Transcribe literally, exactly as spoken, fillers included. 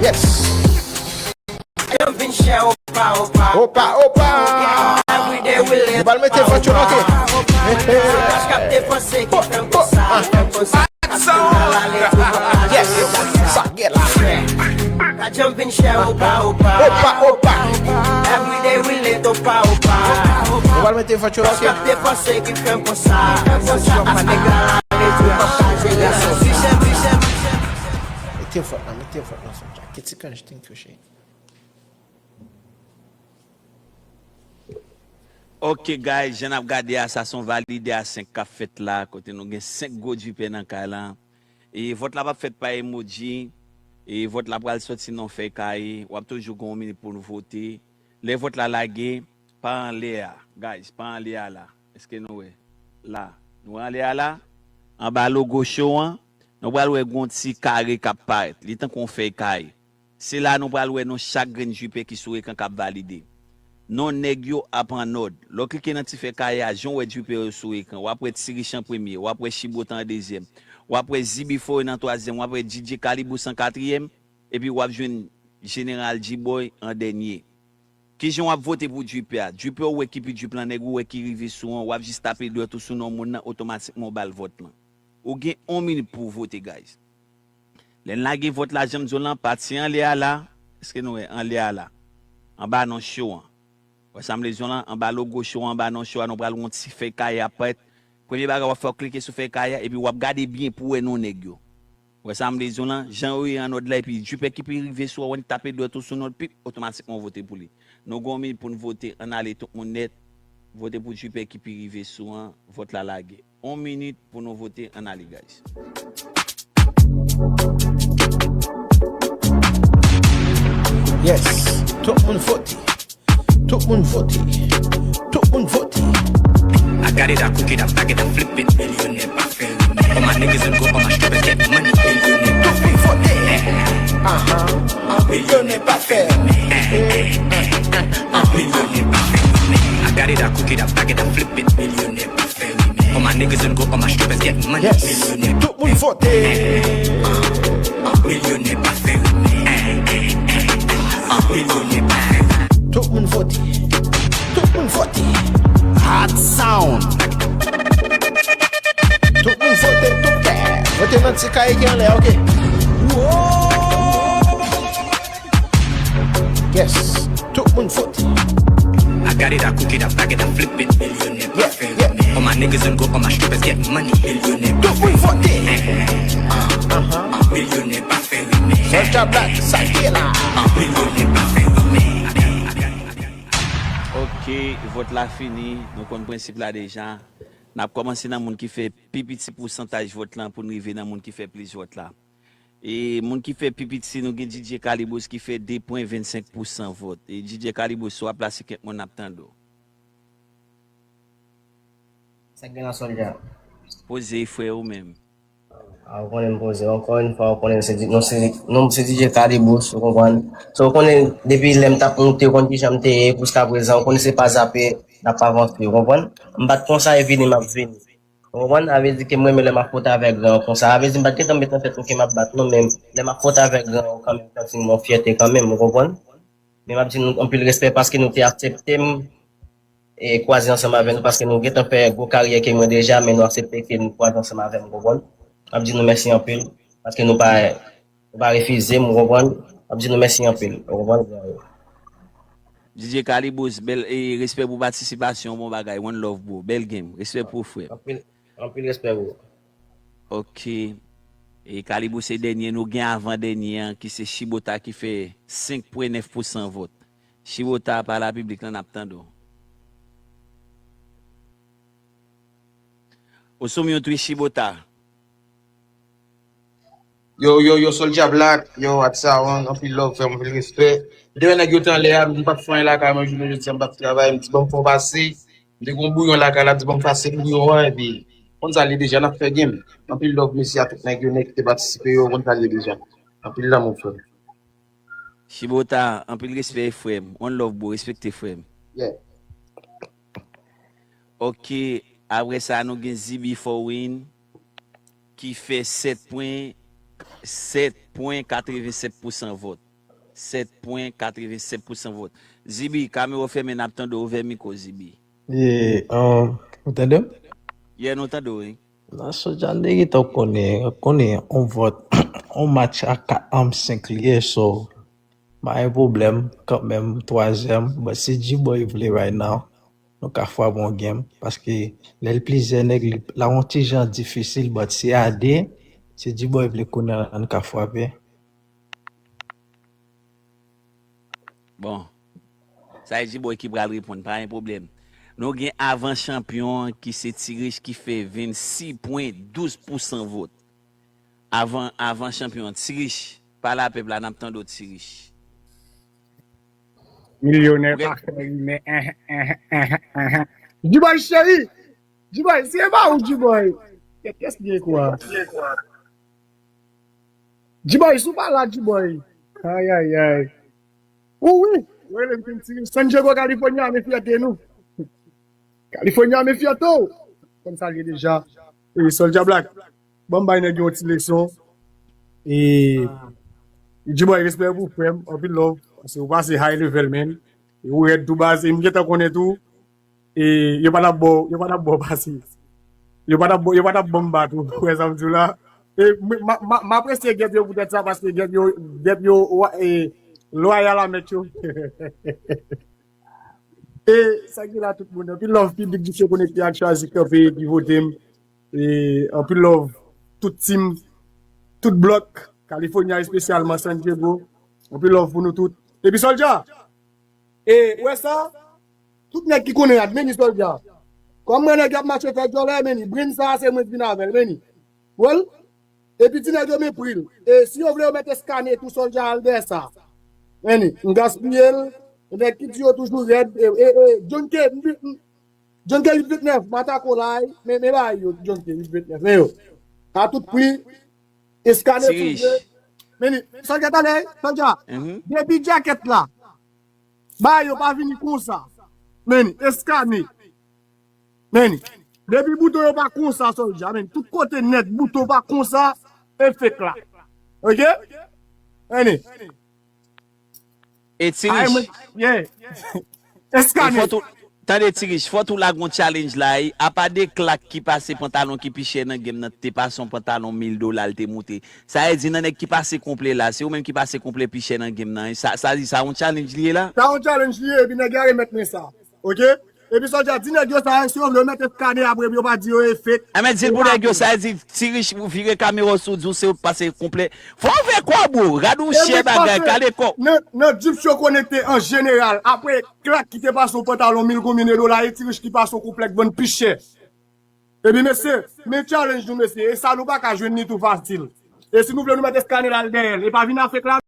Yes. Opa, opa. Nou pral mete vant yo manke. Hey, hey. Yes. Sa gen la. Opa, opa. Nou pral mete vant yo manke. Mete vant nan, mete vant nan, son dja. Keti kanj, thank you, cheri. Ok, guys, jan n ap gade a, sa se yon valide a senk k ap fèt la, kote nou gen senk gwo djipè nan kay la. E vòt la p ap fèt pa emoji. E vòt la pral sòti nan yon fèy kaye. W ap toujou gen yon minit pou nou vote. Lè vòt la lage, pa anlè a, guys, pa anlè a la. Èske nou wè? La. Nou wè anlè a la? Anba logo show an, nou pral wè gen yon ti kare k ap parèt. Li tankou yon fèy kaye. Se la nou pral wè non chak grenn djipè ki sou ekran k ap valide. Non nèg yo ap an òd. Lè w klike nan ti fèy kaye a, jan w wè djipè yo sou ekran, w ap wè Ti Rich an premye, w ap wè Chibota an dezyèm, w ap wè Zibi Foreign an twazyèm, w ap wè D J Kalibous an katriyèm, epi w ap jwenn Jeneral G-Boy an dènye. Kijan w ap vote pou djipè a? Djipè ou wè ki pi djip lan, nèg ou wè ki rive sou an, w ap jis tape dwèt ou sou non moun nan, otomatikman w ba l vòt lan. Ou gen yon minit pou w vote, guys. Lè n lage vòt la, jan m di w lan, pati anlè a la, èske nou wè anlè a la? Anba non show an. Wè sa m vle di w lan, anba logo show an, anba non show an, nou pral wè yon ti fèy kaye ap parèt. Premye bagay w ap fè, w klike sou fèy kaye a, epi w ap gade byen pou w wè non nèg yo. Wè sa m vle di w lan, jan yo ye an òd la, epi djipè ki pi rive sou an, w annik tape dwèt ou sou non l, pip, otomatikman w vote pou li. Nou gen yon minit pou n vote, ann ale tout moun nèt, vote pou djipè ki pi rive sou an, vòt la lage. Yon minit pou nou vote, ann ale, guys. Yes, tout moun vote. Tout moun vote. Tout moun vote. I got it, I cook it, I pack it, I flip it. Milyonè pa fè rimè. All my niggas and go, all my strippers get money. Milyonè pa fè rimè. Tout moun vote. Aha. Milyonè pa fè rimè. Milyonè pa fè rimè. I got it, I cook it, I pack it, I flip it. Milyonè pa fè rimè. All my niggas and go, all my strippers get money. Yes. Milyonè. Tout moun vote. Milyonè pa fè rimè. Milyonè pa fè rimè. Tout moun vote. Tout moun vote. Hot sound. Tout moun vote, tout kè. Vote nan ti kaye ki anlè, ok. Yes. Tout moun vote. I got it, I cook it, I pack it, I flip it. Milyonè pa fè rimè. All my niggas and go, all my strippers get money. Milyonè pa fè rimè. Tout moun vote. Aha. Milyonè pa fè rimè. Soulja Black, sa ki la. Milyonè pa fè rimè. Ok, vòt la fini. Nou konn prensip la deja. N ap kòmanse nan moun ki fè pi piti pousantaj vòt lan pou n rive nan moun ki fè plis vòt la. E moun ki fè pi piti, nou gen D J Kalibous ki fè de pwen vennsenk pousan vòt. E D J Kalibous, si w ap la, se kèk moun n ap tande w. Sa k gen la, Soulja? Poze, frè, ou menm? A, ou konnen m poze. Ankò yon fwa, ou konnen se di-, non, se, non, se D J Kalibous, ou konprann? So, ou konnen, depi lè m t ap moute, ou konn kijan m te ye, jiskaprezan, ou konnen se pa zape, n ap avanse, ou konprann? M pa t konsa e vini, m ap vini. Ou konprann? Sa vle di ke m renmen lè m ap fwote avèk gran yo konsa. Sa vle di m pa t gentan met nan tèt mwen ke m ap bat nou, men lè m ap fwote avèk gran yo kanmenm, m santi m yon fyète kanmenm, ou konprann? Men m ap di nou anpil respè paske nou te aksepte m e kwaze ansanm avè nou paske nou gentan fè gwo karyè ke mwen deja, men nou aksepte ke nou kwaze ansanm avè m, ou konprann? M ap di nou mèsi anpil paske nou pa, nou pa refize m, ou konprann? M ap di nou mèsi anpil, ou konprann? D J Kalibous, bèl, e, respè pou patisipasyon, bon bagay, one love, bro. Bèl game. Respè pou ou, frè. Anpil, anpil respè, bro. Ok. E Kalibous se dènye, nou gen avan dènye an, ki se Chibota ki fè senk pwen nèf pousan vòt. Chibota, pale a piblik lan, n ap tande w. Ou sou mute wi, Chibota. Yo, yo, yo, Soulja Black, yo, At Sound, anpil love, frè m, anpil respè. M te wè nèg yo te anlè a, m pa t fè anyen lakay mwen, jounen jodi a, m pa t travay, m di, "Ban m fè yon pase." M te gen yon bouyon lakay la, m di, "Ban m pase bouyon an," epi, konn sa l ye deja, n ap fè game. Anpil love, mèsi a tout nèg yo, nèg ki te patisipe yo, konn sa l ye deja. Anpil lanmou, frè m. Chibota, anpil respè, frè m. One love, bro, respekte, frè m. Yeah. Ok, apre sa, nou gen Zibi Foreign ki fè sèt pwen, sèt pwen katrevennsèt pousan vòt. sèt pwen katrevennsèt pousan vòt. Zibi, kamera w fèmen, n ap tande w ouvè mikwo, Zibi. Ye, um, ou tande m? Ye, nou tande w, wi. Nan Soulja, m te gentan konnen, konnen yon vòt, yon match a kat, um, senk li ye, so, pa gen pwoblèm, kanmenm, twazyèm, but si G-Boy vle right now, nou ka frape yon game, paske lè l plizyè nèg, li, la yon ti jan difisil, but si a de, si G-Boy vle kounye a, nou ka frape. Bon. Sa e G-Boy ki pral reponn, pa gen pwoblèm. Nou gen avan chanpyon an ki se Ti Rich ki fè vennsis pwen douz pousan vòt. Avan, avan chanpyon an, Ti Rich, pale a pèp la, n ap tande w, Ti Rich. Milyonè pa fè rimè. G-Boy cheri! G-Boy, si e pa ou, G-Boy. Kèt, kès ki gen kwa? G-Boy, si w pa la, G-Boy. Ayayay. Ou wi. Rele m King Ti Rich. San Diego, California, men fyète nou. California, men fyète w. Konn sa l ye deja. E Soulja Black. Ban m bay nèg yo yon ti leson. E G-Boy, respè pou frè m, anpil love. Paske ou pase high level, man. E ou rèd tou baz. E m gentan konnen tou. E yo pa t ap ba w, yo pa t ap ba w pase. Yo pa t ap ba w, yo pa t ap ban m bat ou. Ou wè sa m di w la? E m, m, m, m apresye Gèp yo poutèt sa, paske Gèp yo, Gèp yo, wa- e, lwayal a mèt yo. E sa ki la tout moun. Anpil love, piblik Dipsyo Konekte ak Chwazi Kanpe ki vote m. E anpil love, tout team, tout blòk, California espesyalman, San Diego. Anpil love pou nou tout. Epi Soulja, e, ou wè sa? Tout nèg ki konnen rad, men ni Soulja. Kòm mwen nèg y ap mache fè djòlè, men ni. Brin sa a se mwen ki vin avè l, men ni. Wè l? Epi ti nèg yo men pri l. E si yo vle yo mèt eskane tou Soulja al dèyè sa. Men ni. M gaspiye l. Nèg ki di yo toujou rèd. E, e, e, John K, m, m, John K uit ventnèf, m atake w la, men, men ba yo, John K uit ventnèf, men yo. A tout pri, eskane Ti Rich. Soulja. Men ni, Soulja, tande, Soulja. Mhm. Depi djakèt la, ba yo pa vini konsa. Men ni, eskane. Men ni, depi bouton yo pa konsa, Soulja, men ni, tout kote nèt, bouton pa konsa, e fake la. Oke? Men ni. E Ti Rich. Eskane. Fò tou, tande Ti Rich, fò tou lage yon challenge la, e, apa de Clark ki pase pantalon ki pi chè nan game nan, te pase yon pantalon mil dola, l te moute. Sa vle di nan nèg ki pase konplè la, se ou menm ki pase konplè pi chè nan game nan, e. Sa, sa di sa yon challenge li ye la? Sa yon challenge li ye, epi nèg yo remèt mwen sa. Oke? Epi Soulja di nèg yo sa, si yo vle yo mèt eskane apre, epi yo pa di yo e fake. Enben, di l pou nèg yo sa, di Ti Rich vire kamera w sou, di w se ou k pase konplè. Fò w fè kòb ou, gad ou chè bagay, kale kò. Nan, nan Dipsyo Konekte an jeneral, apre Clark ki te pase yon pantalon mil konbyen de dola, e Ti Rich ki pase yon konplè k vann pi chè. Epi mesye, men challenge nou mesye, e sa nou pa ka jwenn li tou fasil. E si nou vle nou mèt eskane l al dèyè l, e pa vin avèk la.